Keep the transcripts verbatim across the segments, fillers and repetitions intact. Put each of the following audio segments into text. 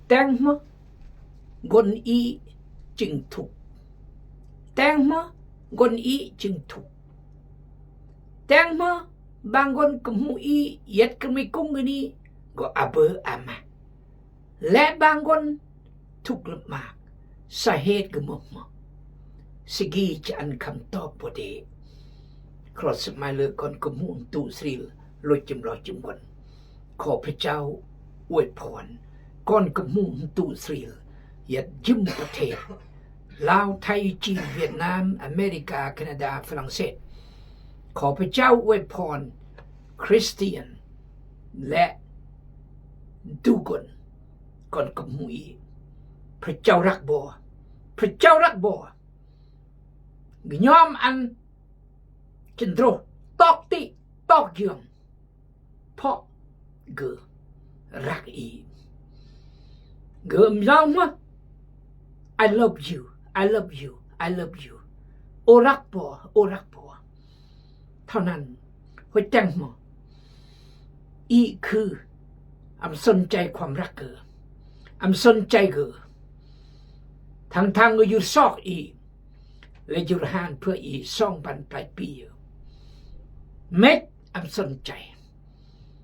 Tengma gon i chingthuk. Tengma gon i chingthuk. Tengma bang gon kemu i yet kemi kung gini go abe ama. Le bang gon thuk lemak. Sahet gemuk ma. Sigi chan kham tok bode. Cross mai le kon kemu tu sril lo chim lo chim gon. Ko pechau wet pon. Kon kemu tu sril. Yet jim pate. Lao Thai Chin Vietnam America Canada France. Ko pechau wet pon. Christian. Le dugon. Kon kemu i. Pechau rak bo. Pechau rak bo. Gnyom an kendro tok ti tok giong. Pok ge rak i. Ge mjau ma. I love you. I love you. I love you. Orak po, orak po. Tau nan. Hoi teng mo. I khư. Am son chai kwam rak ge. Am son chai ge. Thang thang ge yur sok i. Le jur han phe i song ban plai pi. Met am son chai.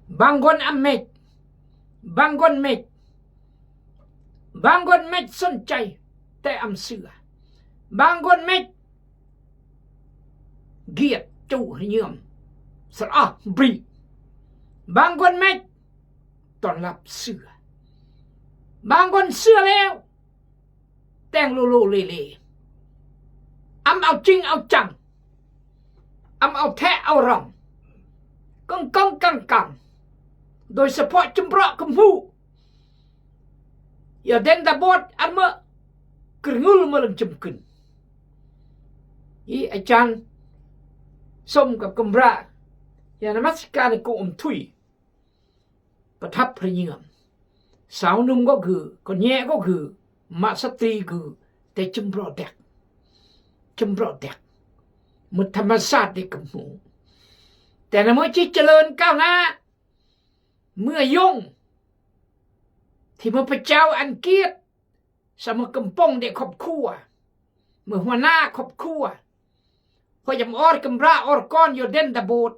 Bang gon am met. Bang gon met. Bang gon met son chai. Te am sưa. Bang gon met. Giet chu hnyum. Sar ah bri. Bang gon met. Ton lap sưa. Bang gon sưa leo. Teng lulu lili. Am au ching au chang. Am au the au rong. Kong kong kang kang. Doi sa pok chim brok kem hu. Ya den da bot arme. Kernul meleng chim kun. I achan. Som ka kembra. Ya namas kan ku um tui. Pathap riñam. Sau num go gu, ko nye go gu, ma sati gu, te chim bro dek. Chim bro dek. Mut thamasat di kemu. Te na mo chi chalon kau na. Mưa yong. Thì mưa pachau ăn kiệt. Sa mưa kempong de khop khua. Mưa hua na khop khua. Hua jam or kembra or kon yo den da bot.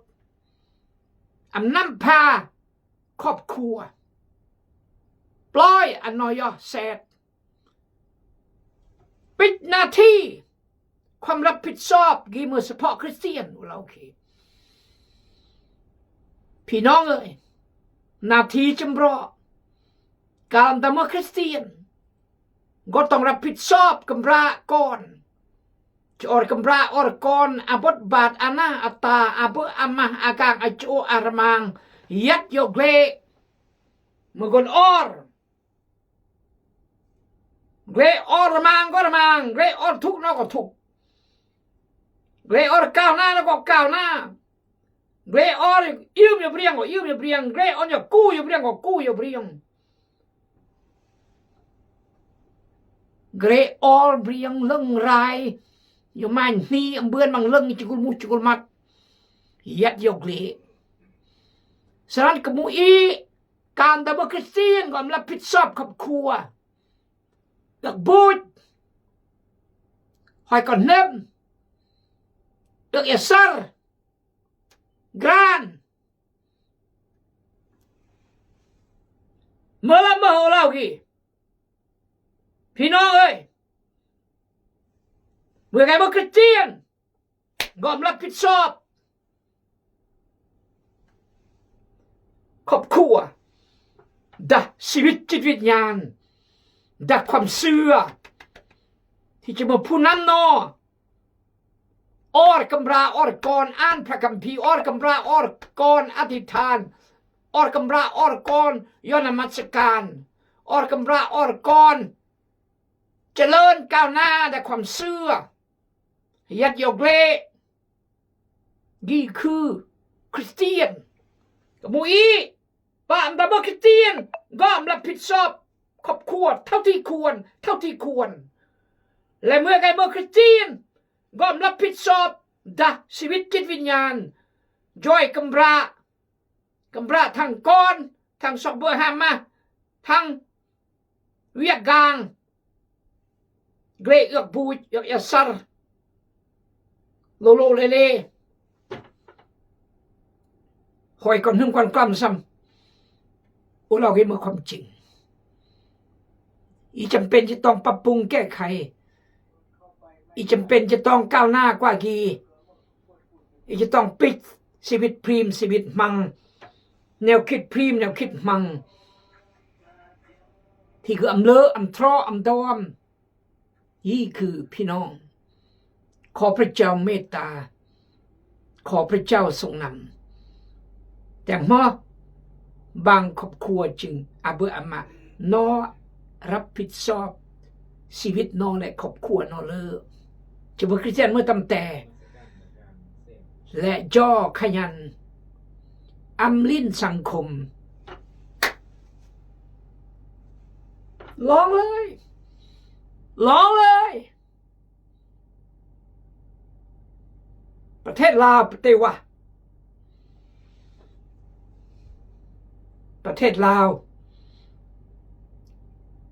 Am năm pha khop khua. Ploi ano yo set. Pit na thi. Khom rap pit sop gi mưa sa pho Christian u lau khi. Phi nong ơi. Na thi chim bro. Kam da mưa Christian. Gotong rap pit sop kembra kon. Chor kembra or kon abot bat ana ata abu amah agang achu armang. Yat yo gle. Megon or. Gle or mang go mang. Gle or thuk no go thuk. Gle or kau na no go kau na. Gle or ium yo briang go ium yo briang. Gle on yo ku yo briang go ku yo briang. Gle or briang leng rai. Yo man ni ambuan mang leng chikul mu chikul mat. Yat yo gle. Saran kemu i. Kam da mưa Christian gom la pit sop khop khua. Dak buit. Hoi kon nem. Dak yasar. Gran. Mơ la mơ hô lao kì. Phi nong ơi. Mưa ngày mưa Christian. Gom la pit sop. Khop khua. Da sibit chit vit nyan. Da khom sưa. Thì chỉ một phút năm no. Or kembra or kon an phra kampi. Or kembra or kon atitan. Or kembra or kon yo namasakan. Or kembra or kon. Chalon kau na da khom sưa. Yat yo gle. Gi khư Christian. Kemu i. Ba am da mơ Christian. Gom la pit sop. Khop khua. Thao thi khuan. Thao thi khuan. Lei mưa gai mơ Christian. Gom la pit sop. Da sibit chit vit nyan. Joi kembra. Kembra thang kon. Thang sok bơ hama. Thang Wiak gang. Gle yak buit, yak yasar. Lolo lele. Hỏi còn không quan tâm sâm. Ua lao ghi mơ khom ching. I chăm pên chi tong pap pung kê khai. I chăm pên chi tong kal na kwa ghi. I chi tong pit, sibit prim, sibit hmang. Neo khit prim, neo khit hmang. Thi gư am lơ, am tro, am dom. นี่คือพี่น้อง ขอพระเจ้าเมตตา ขอพระเจ้าทรงนำ แต่เมื่อบางครอบครัวจึง อาเบอร์อามา เนาะ รับผิดชอบชีวิตเนาะและครอบครัวเนาะเลย จะเบอร์คริสเตียนเมื่อตำแต่ และจ่อขยัน อำลิ้นสังคม ร้องเลย ร้องเลย ประเทศลาว ประเทศว่า ประเทศลาว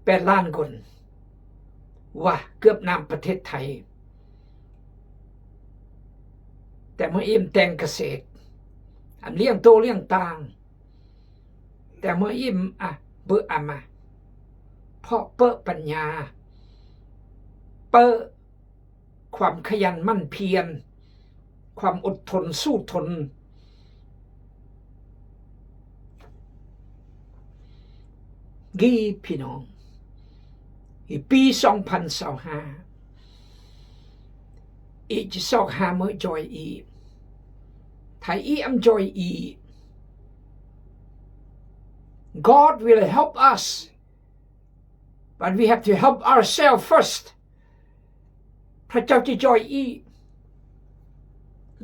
แปดล้านคน ว่าเกือบนำประเทศไทย แต่เมื่ออิ่มแต่งเกษตร อันเลี้ยงโตเลี้ยงต่าง แต่เมื่ออิ่ม อ่ะ เบอร์อามา เพราะเปิ้นปัญญา เปิ้นความขยันหมั่นเพียร ความอดทนสู้ทน กี่พี่น้อง อีปีสองพันซาวห้า อีจะซอกหาเมื่อจอยอี ถ้าอีอำจอยอี God will help us, but we have to help ourselves first. พระเจ้าจะจอยอี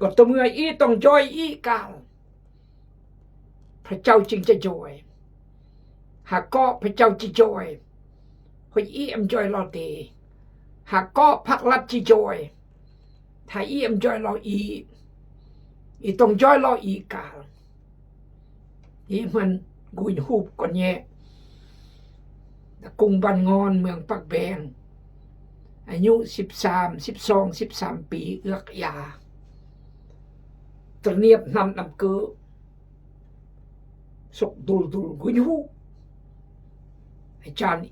ก็ต่อเมื่ออีต้องจอยอีก่อน พระเจ้าจึงจะจอย หากก็พระเจ้าจะจอย หอยอีอำจอยลอเต หากก็พรรครัฐจะจอย ถ้าอีอำจอยลออี อีต้องจอยลออีก่อน อีเหมือนกุยฮูบก่อนแย่ ตะกุงบ้านงอนเมืองปากแบง อายุสิบสาม สิบสอง สิบสามปี เอือกยา ตระเนียบนำนำเกอ สกดูลดูลกุยฮูบ อาจารย์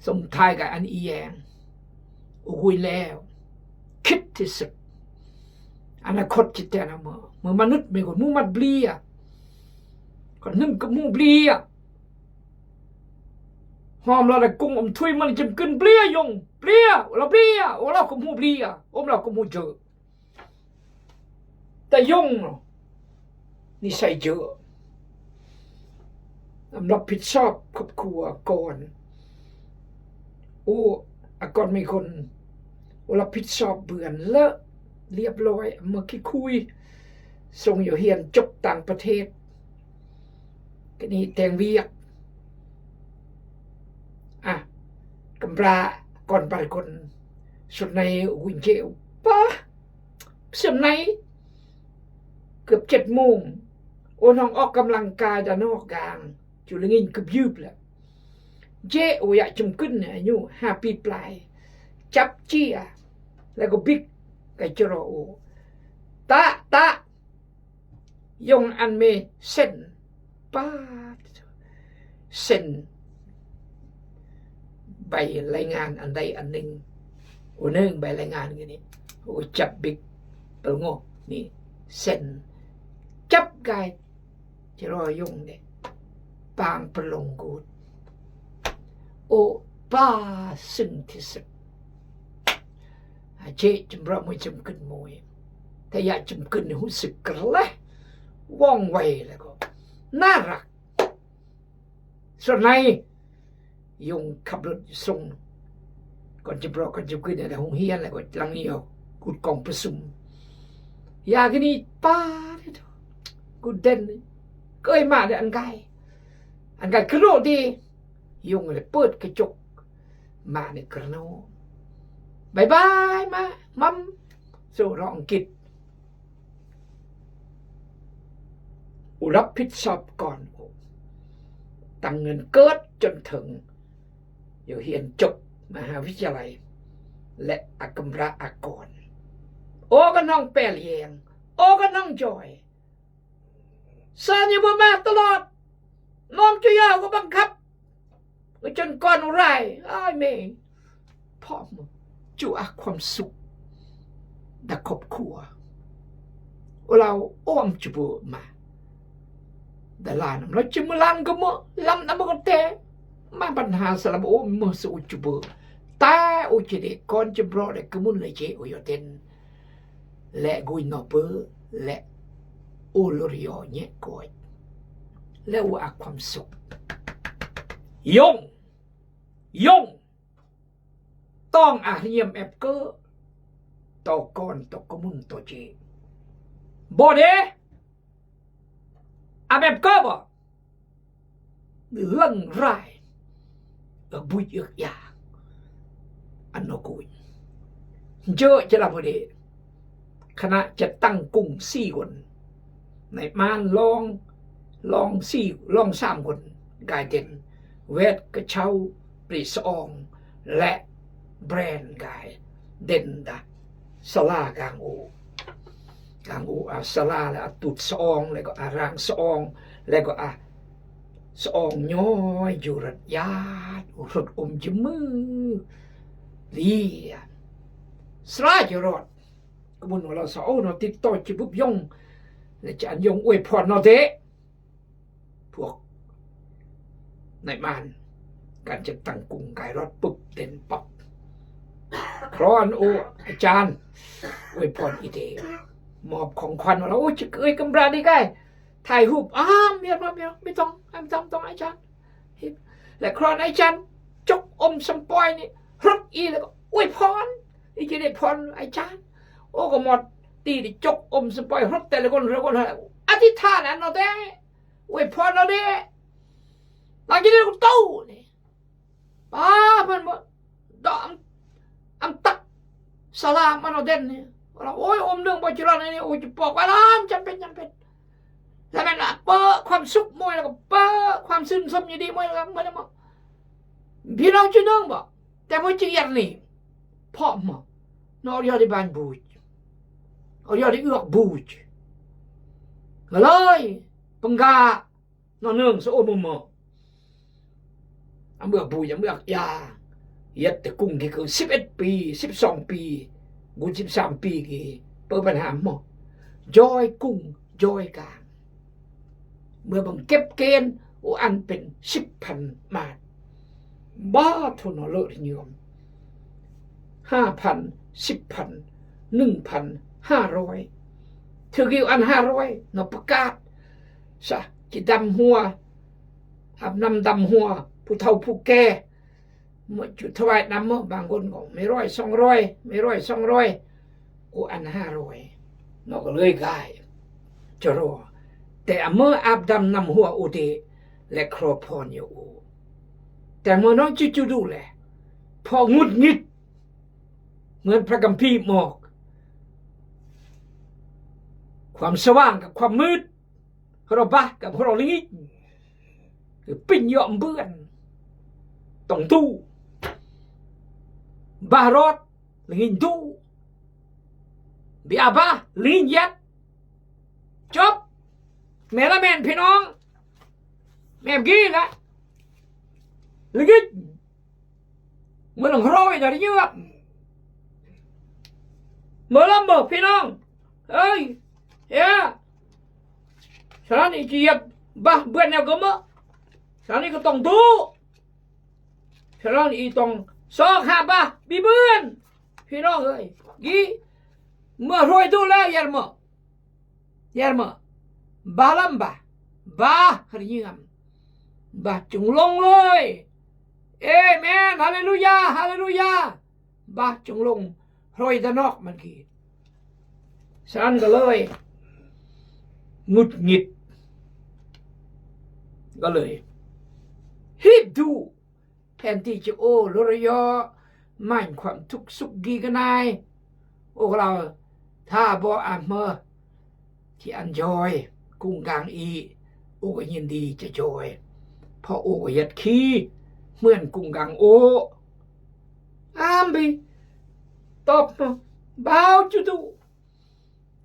สมทายกับอันอีแยง อุยแล้ว คิดที่สุด อนาคตจิตใจนะเมื่อ เมื่อมนุษย์มีคนหมู่มัดเบลีย คนหนึ่งก็หมู่เบลีย หอมเราได้กุ้งอมทุยมันจึงขึ้นเบลียยง เบลีย เราเบลีย โอ้ เราก็หมู่เบลีย อมเราก็หมู่เจอ แต่ยงเนาะ นิสัยเยอะ รับผิดชอบครอบครัวก่อน โอ้ อ่ะ ก่อนมีคน โอ้ รับผิดชอบเบือนเลอะเรียบร้อย เมื่อกี้คุย ส่งอยู่เฮียนจบต่างประเทศ ก็นี่แต่งเวียก อ่ะ กำพร้าก่อนไปคน สุดในอุ่นเจวปะ เสื่อมใน เกือบเจ็ดโมง โอ้น้องออกกำลังกายด้านนอกกลาง จุลงินกึบยืบแหละ เจโอยะจุมกึนเนี่ย อายุห้าปีปลาย จับเจีย แล้วก็บิก ไก่จรอโอ ตะ ตะ ยงอันเมเซ็น ป้าด เซ็น ใบรายงานอันใดอันหนึ่ง โอ้ หนึ่งใบรายงานกันนี่ โอ้ จับบิก เปิงโง นี่ เซ็น จับกาย จะรอยงเนี่ย ปางประลงกูด โอ้ ป้า ซึ่งที่สุด อาเจจุมเรามวยจุมกึนมวย ถ้าอยากจุมกึนนี่รู้สึกกระแลว่องไวแล้วก็ น่ารัก ส่วนใน ยงขับรถส่ง ก่อนจะบอกก่อนจะขึ้นในโรงเรียนแล้วก็หลังนี้เอากุดกองประชุม อยากนี่ป้าเนี่ย กูเด่น เกยมาเด้ออันไกล อันไกลคือโลกดี ยงเลยเปิดกระจก มาเนี่ยกระโน บายบาย มา มัม สู้ร้องอังกฤษ รับผิดชอบก่อน tăng ngăn kơt chân thơng, yô hiên chop Mahavidyalaya, lĕ a kơmra a kon. Ơ kơnong pel yeng, ơ kơnong joi. Sa ñu bơma tơlot. Nơm chu yau kơ bằng khắp. Kơ chân kon u rai. Ai mê. Phom. Chu a khom suk. Đa khop khua. Ơ lao ôm chu bơ ma. Đa lan. Lao chu mơ lan kơ mơ. Lam na mơ kơ te. Ma ban ha sa lam ôm mơ su chu bơ. Ta u chi de kon chu bro de kơ mun le che u yo ten. Lĕ gui nô pơ, lĕ u lur yo nhĕ koch. Lĕ u a khom suk. Yong, yong. Tong a hriêm ep kơ. Tô kon, tô kơ mun, tô che. Bơ de. Ap ep kơ bơ. Lăng rai. Ơ buch ơ ya. Ăn nô kuñ. Jơ chơ la bơ de. Khana chă tăng kung si gun. Nai man long, long si, long sam gun. Gai den. Wet kơ chau, pri song. Lĕ brand gai. Den đa. Sala gang u. Gang u a sala lĕ a tut song, lĕ gô a rang song, lĕ gô a song nhoi ju rơt yat, u rơt um jơmư. Lia. Sala ju rơt. Kơ mun wala sa o nô tit to chi bŭp yong. Lĕ chi ăn yong uê phon nô de. Phuak nai man. Kan chă tăng kung gai rot pŭp den păp. Khron u a chan. Uê phon i de. Mop khong khoan wala u chik ơi kơmra đi gai. Thai hup. Am, mier ma mier. Mi tong. Am tong tong a chan. Hip. Lĕ khron a chan. Chok ôm sampoi ni. Hrut i lĕ uê phon. I chi de phon a chan. Ô kơ mot. Ti de chok ôm sampoi hrut te lĕ kon hrut kon ha. A ti tha na nô de. Uê phon nô de. Lăng chi de kơ tâu ne. Ba, phon mơ. Dŏ am, am tăk. Sala mă nô den ne. Wala, ôi, ôm nương bơ chi ron ne, ôi, chi pok. Wala, am, chăm pet, chăm pet. Sa men a pơ, khom suk môi la kơ pơ, khom sưn sơm nhi đi môi la kơ mơ, mơ. Bi nong chi nương bơ. Te mơ chi yar ni. Pok mơ. Nô yor di ban buch. Yor di ưk buch. Ngalơi. Pơngga. Nô nương sa ôm mơ. Am ưk buch, am ưk ya. Yet te kung ki kơ sip et pi, sip song pi, gun sip sam pi ki. Pơ ban ham mơ. Joi kung, joi kang. Mơ bang kep ken, u ăn pên sip phan mat. Ba thu nô lơ ri nhôm. Ha phan, sip phan, nưng phan, ha roi. Thơ ki u ăn ha roi, nô pơkat. Sa, chi dăm hua, ap năm dăm hua, phu thâu phu ke. Mơ chu thoi năm mơ bang gon gong. Mê roi song roi, mê roi song roi. U ăn ha roi. Nô kơ lơi gai. Chơ ro. Te a mơ ap dăm năm hua u de. Lĕ khro phon yo u. Te mơ nô chu chu du lĕ. Pho ngut ngit. Mưn pha kam pi mok. Khua sa wang kơ khua mưt. Hơ rô bah kơ hơ rô lingit. Kơ pinh yŏ mbưn. Tong tu. Bah rot. Lingit tu. Bi a bah. Lingit yet. Chop. Mê la men phi nong. Mê gi la. Lingit. Mơ lăng hroi dari nyuap. Mơ lăm bơ phi nong. Ơi. Ya. Sa lăng i chi yep bah bưn neo gơmơ. Sa lăng i kơ tong du. Sa lăng i tong sok ha bah bi bưn. Phi nong ơi. Gi. Mơ hroi du la yar mơ. Yar mơ. Bah lăm bah. Bah hrñiam. Bah Trung Lông lơi. Amen. Haleluya. Haleluya. Bah Trung Lông. Hroi da nok man ki. Sa ăn gơlơi. Ngut ngit. Gơlơi. Hip du. Hên ti chi ô lơ rơ yo, mañ khua thuk suk gi gơnai. Ô kơ lao, tha bơ a mơ, chi ăn joi, kung gang i, ô kơ nhin di chă joi. Hơ ô yet khi, mưn kung gang ô. Ambi. Top no. Bao chu tu.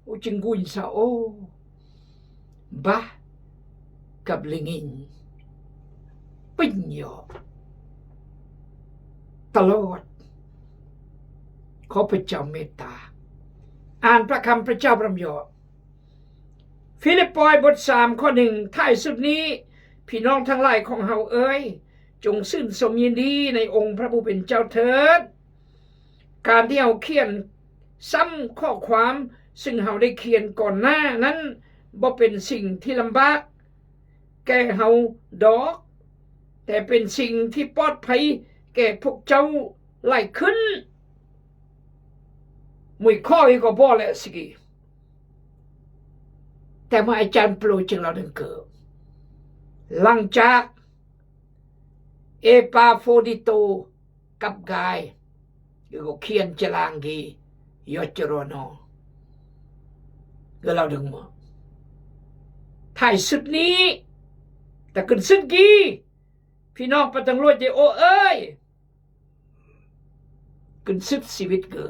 U ching gun sa ô. Bah. Kap lingin. Pin yo. Talot. Kơ Pha Chao meta. An Pha Kham Pha Chao bram yo. Philippoi บทสาม ข้อหนึ่ง ท้ายสุดนี้ พี่น้องทั้งหลายของเฮาเอ๋ย จงชื่นชมยินดีในองค์พระผู้เป็นเจ้าเถิด การที่เฮาเขียนซ้ำข้อความซึ่งเฮาได้เขียนก่อนหน้านั้น บ่เป็นสิ่งที่ลำบากแก่เฮาดอก แต่เป็นสิ่งที่ปลอดภัยแก่พวกเจ้าหลายขึ้น Mui khoi ko bole sigi. Te ma ajan plo ching lao deng ke. Langchak Epafrodito kap gai. Ko khian chelang gi. Yo cherono. Ge lao deng mo. Thai sut ni. Ta kyn sut gi. Phi nong pa tang lo je o ơi. Kyn sut siwit gơ.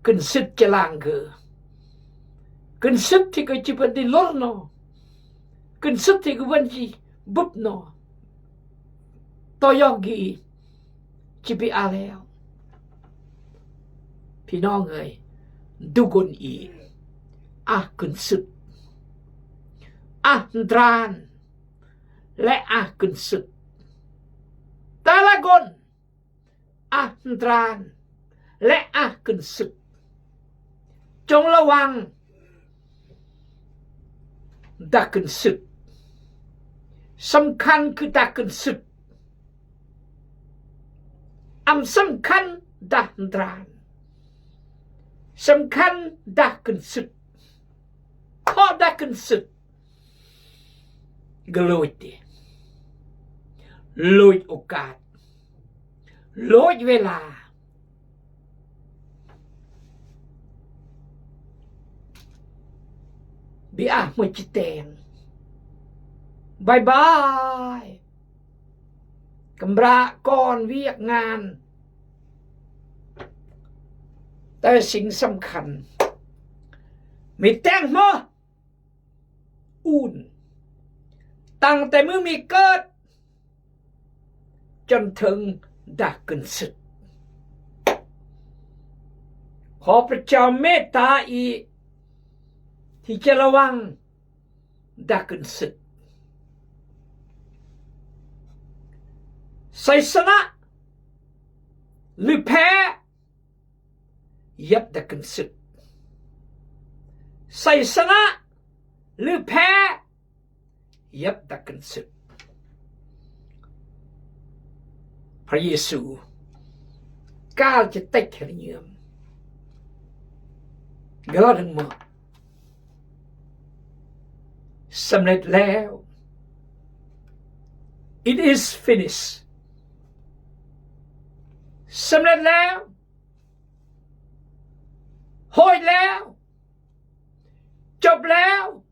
Kyn sut chelang gơ. Kyn sut thi gơ chi bân di lor no. Kyn sut thi gơ bân chi bụp no. To yo gi chi bi a leo. Phi nong ơi. Dugon i. A kyn sut. A ndran. Le a kyn sut. Talagon. A ndran. Le a kyn sut. Chong lawang. Da kyn sut. Samkhan kơ da kyn sut. Am samkhan da ndran. Samkhan da kyn sut. Kho da kyn sut. Gluid di. Luid ukat. Luid wela. Bi ah mo chiteng. Bye bye. Kambra kon wiak ngan. Te sing samkhan. Mi teng mo. Un. Tang te mư mi kơt. Chon thơng da kyn sut. Kho Pha Chao meta i. Thi che lawang. Da kyn sut. Sai sana. Lư phe. Yap da kyn sut. Sai sana. Lư phe. Yap da kyn sut. Pha Yêsu. Kal che tek her nyiam. Gala dang ma. Samlet leo. It is finished. Samlet leo. Hoi leo. Chop leo.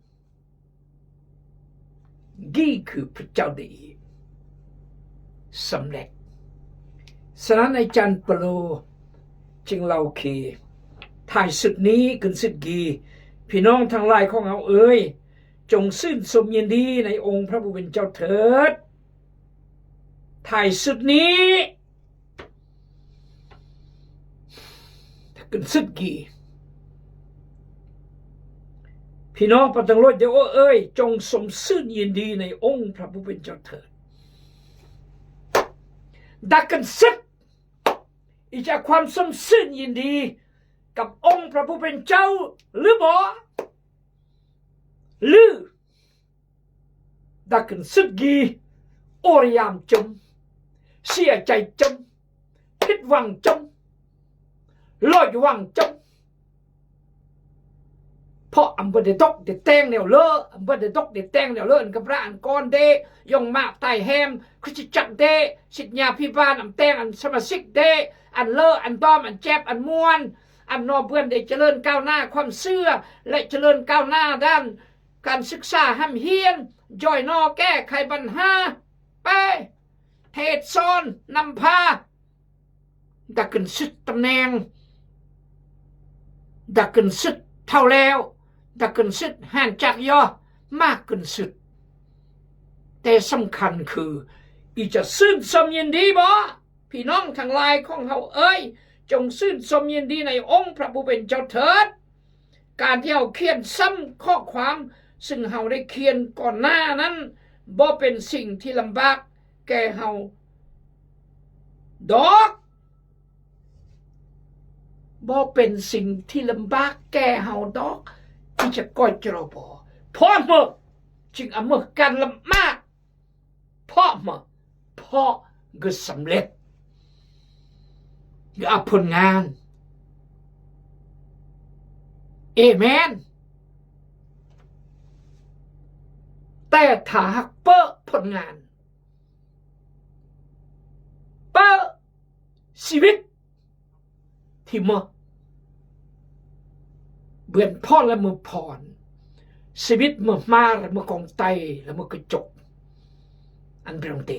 Gi kơ Pha Chao de i. Samlet. Sanan ai chan palo. Ching lao ki. Thai sut ni kyn sut gi. Phi nong thang lai khong ao ơi. Chong syn som nyin di nai ong Pha Pu Pyn Chao thơt. Thai sut ni. Kyn sut gi. Phi nong pa tang loi de o ơi, chong som syn nyin di nai ong Pha Pu Pyn Chao thơt. Da kyn sut. I cha kwam som syn nyin di. Kap ong Pha Pu Pyn Chao lư bo. Lư. Da kyn sut gi, uriam chum, sia chai chum, phit wang chum, loi wang chum. Pho am bơ de dok de teng neo lơ, am bơ de dok de teng neo lơ, an kambra an kon de, yong ma tai hem, Christ chak de, sit nya phi ban am teng an samasik de, an lơ, an dom, an chep, an muan, an no bươn de chalơn kao na, kwam sưa, lĕ chalơn kao na dan, kan sik sa ham hien, joi no kê khai băn ha, pe, thied son, năm pha, dah kơnsit tơneng, dah kơnsit thao leo, dah kơnsit han chak yoh, mă kơnsit. แต่สำคัญคือ ih cha sưn sôm yên đi bok. พี่น้องทั้งหลายของเฮาเอ๋ย จงชื่นชมยินดีในองค์พระผู้เป็นเจ้าเถิด การที่เฮาเขียนซ้ำข้อความซึ่งเฮาได้เขียนก่อนหน้านั้น บ่เป็นสิ่งที่ลำบากแก่เฮาดอก บ่เป็นสิ่งที่ลำบากแก่เฮาดอก ที่จะก้อยจะรอปอ เพราะเมื่อจึงเอาเมื่อการลำบาก เพราะเมื่อ เพราะก็สำเร็จ ก็เอาผลงาน เอเมน แต่ถ้าหากเปอะผลงาน เปอะชีวิต ที่เมื่อ เปือนพ่อและเมื่อผ่อน ชีวิตเมื่อมาและเมื่อกองไตและเมื่อกระจก อันเปรียงเต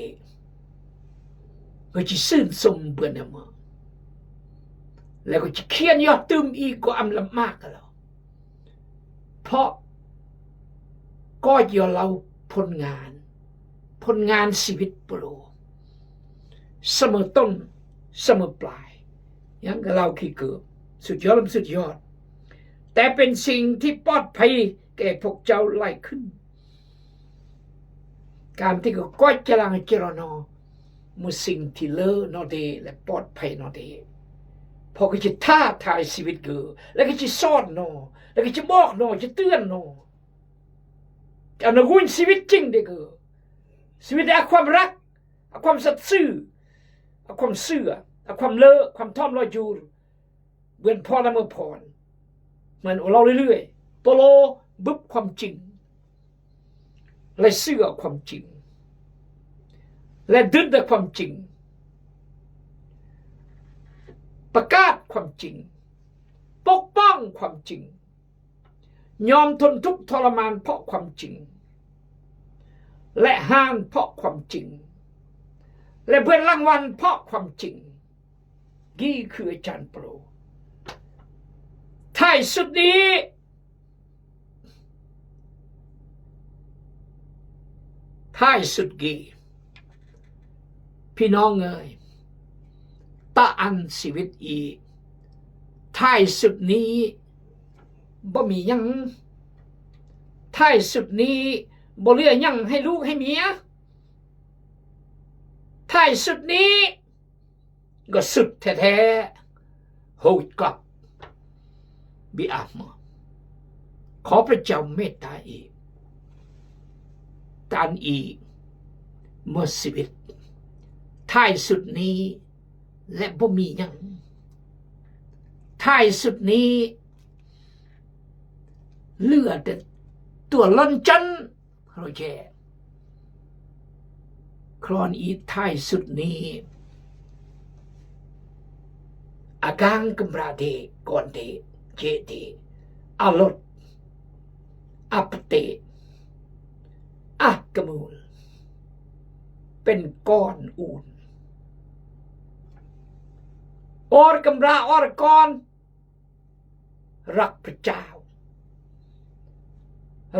ก็จะชื่นชมเปือนเมื่อ แล้วก็จะเขียนยอดตื่มอีกก็อำลำมากกันแล้ว เพราะก็ยอมเล่าผลงาน ผลงานชีวิตเปโล เสมอต้น เสมอปลาย ยังก็เล่าขี้เกือบ สุดยอด สุดยอด แต่เป็นสิ่งที่ปลอดภัยแก่พวกเจ้าหลายขึ้น การที่ก็ก้อยจะลังเจรนอ เมื่อสิ่งที่เลอะนอเด และปลอดภัยนอเด เพราะก็จะท้าทายชีวิตเกอ แล้วก็จะสอนนอ แล้วก็จะบอกนอ จะเตือนนอ จะนำกุญชีวิตจริงเดเกอ ชีวิตในความรัก ความสัตย์ซื่อ ความซื่อ ความเลอะ ความท่อมลอยจูร เปือนพ่อและเมื่อผ่อน มันเล่าเรื่อยๆ เปโลบึบความจริง และซื่อความจริง และดึงแต่ความจริง ประกาศความจริง ปกป้องความจริง ยอมทนทุกข์ทรมานเพราะความจริง และฮานเพราะความจริง และเปือนรางวัลเพราะความจริง นี่คืออาจารย์เปโล ท้ายสุดนี้ ท้ายสุดนี้ พี่น้องเอ๋ย ตาอันชีวิตอี ท้ายสุดนี้ บ่มีหยัง ท้ายสุดนี้ บ่เหลือหยังให้ลูกให้เมีย ท้ายสุดนี้ ก็สุดแท้ๆ โหดกลับ บิอามา ขอพระเจ้าเมตตาอีก ตานอีก เมื่อชีวิต ท้ายสุดนี้ และบ่มีหยัง ท้ายสุดนี้ เหลือแต่ตั๋วล่อนจ้อน โอเค ครอนอีท้ายสุดนี้ อะก๋างกำราเด ก่อนเด เจเด อะลด อะปะเต อะกะมูล เป็นก้อนอูน ออรกำรา ออรกอน รักพระเจ้า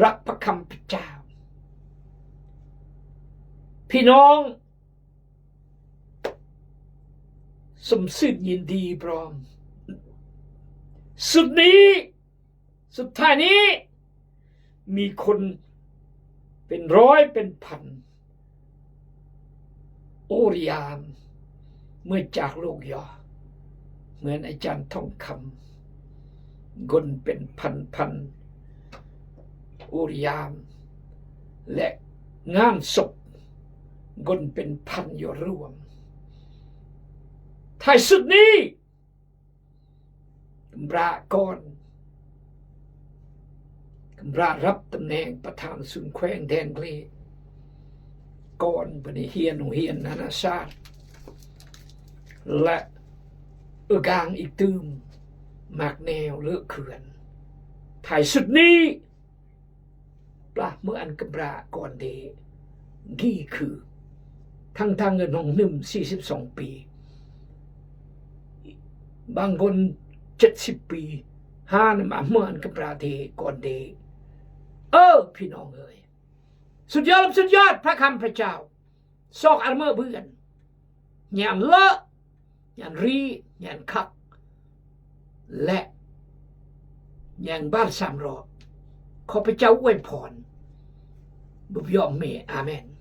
รักพระคำพระเจ้า พี่น้อง สมชื่นยินดีพร้อม สุดนี้ สุดท้ายนี้ มีคนเป็นร้อยเป็นพัน โอริยาม เมื่อจากโลกยอ เหมือนอาจารย์ทองคำ คนเป็นพันๆ โอริยาม และงานศพ คนเป็นพันอยู่ร่วม ท้ายสุดนี้ กำราก่อน กำรารับตำแหน่งประธานศูนย์แขวงแดนเกล ก่อนเปิ้นเฮียนโฮงเฮียนนานาชาติ และอะก๋างอีกตื่ม มากแนวเลอะเคื่อน ท้ายสุดนี้ Plah mø an kebra kon de gi khư. Thang thang nong num si sip song pi. Bang kon jet sip pi. Han ma mø an kebra de kon de. Ơ, phi nong ơi. Sut yot, sut yot, pha kham pha chao. Sok ar mø bươn. Nyan lơ, nyan ri, nyan khak. Lĕ, nyan bar sam ro. Kho pha chao uai phon. Bơbiong me, amen.